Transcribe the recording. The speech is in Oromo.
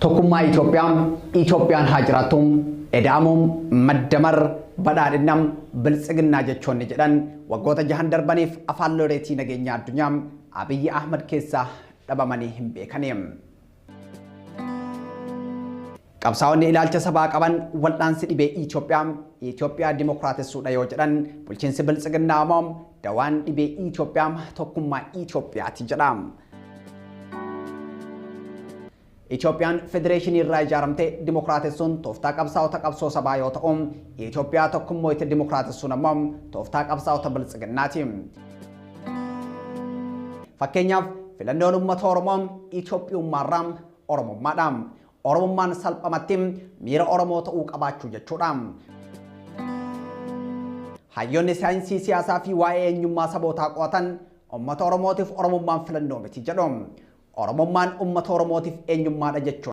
Tokkummaa Itoophiyaa, Itoophiyaan haa jiraattu, Eda'amuu, Maddamar, Badhaadhina, Biltsiginnaa jechoonni jedhan waggoota jahan darbaniif afaan loreetii nageenya addunyaa Abiyyi Ahmad keessaa dhabamanii hin beekani. Qabsaa'onni ilaalcha sabaa qaban wal'aansi dhibee Itoophiyaa Itoophiyaa dimokiraatessuudha yoo jedhan, bulchiinsi Biltsiginnaa immoo dawaan dhibee Itoophiyaa tokkummaa Itoophiyaati jedha. Itoophiyaan federeeshinii irraa ijaaramte dimokiraatessuun tooftaa qabsaa'ota qabsoo sabaa yoo ta'u, Itoophiyaa tokkummaa itti dimokiraatessuun ammoo tooftaa qabsaa'ota Biltsiginnaati. Fakkeenyaaf, filannoon uummata Oromoo Itoophiyummaarraa Oromummaadha. Oromummaan salphamatti miira Oromoo ta'uu qabaachuu jechuudha. Hayyoonni saayinsii siyaasaa fi waa'ee eenyummaa sabootaa qo'atan uummata Oromootiif Oromummaan filannoo miti jedhu. Oromummaan uummata Oromootiif eenyummaadha jechuun.